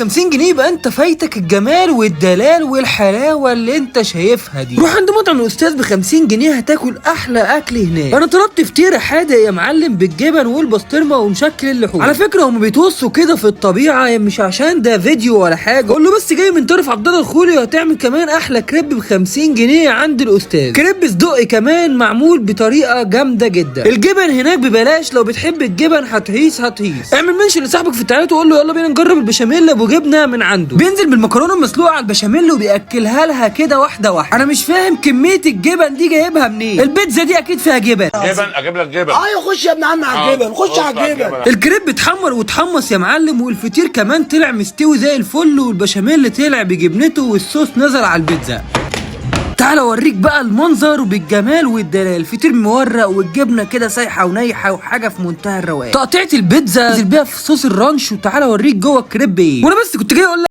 50 جنيه يبقى انت فايتك الجمال والدلال والحلاوه اللي انت شايفها دي. روح عند مطعم الاستاذ ب 50 جنيه هتاكل احلى اكل هناك. انا طلبت فطيره حادق يا معلم بالجبن والبسطرمه ومشكل اللحوم. على فكرة هم بيتوصوا كده في الطبيعة، مش عشان ده فيديو ولا حاجة. قول له بس جاي من طرف عبد الله الخولي وهتعمل كمان احلى كريب ب 50 جنيه عند الاستاذ. كريب صدق كمان معمول بطريقة جامدة جدا. الجبن هناك ببلاش، لو بتحب الجبن هتهيص هتهيص. اعمل mention لصاحبك في التعليقات وقول له يلا بينا نجرب البشاميل ابو جبنه من عنده. بينزل بالمكرونه المسلوقه على البشاميل وبياكلها لها كده واحدة واحدة. انا مش فاهم كمية الجبن دي جايبها منين. البيتزا دي اكيد فيها جبن. جبن، اجيب لك جبن. ايوه خش يا ابن عم على الجبن، خش على الجبن. الكريب اتحمر واتحمص يا معلم، والفطير كمان طلع مستوي زي الفل، والبشاميل طلع بجبنته، والصوص نزل على البيتزا. تعال اوريك بقى المنظر وبالجمال والدلال. الفطير مورق والجبنه كده سايحه ونايحه وحاجه في منتهى الروقان. تقطيعه البيتزا نزل بيها في صوص ال ranch، وتعالى اوريك جوه الكريب ايه. وانا بس كنت جاي اقول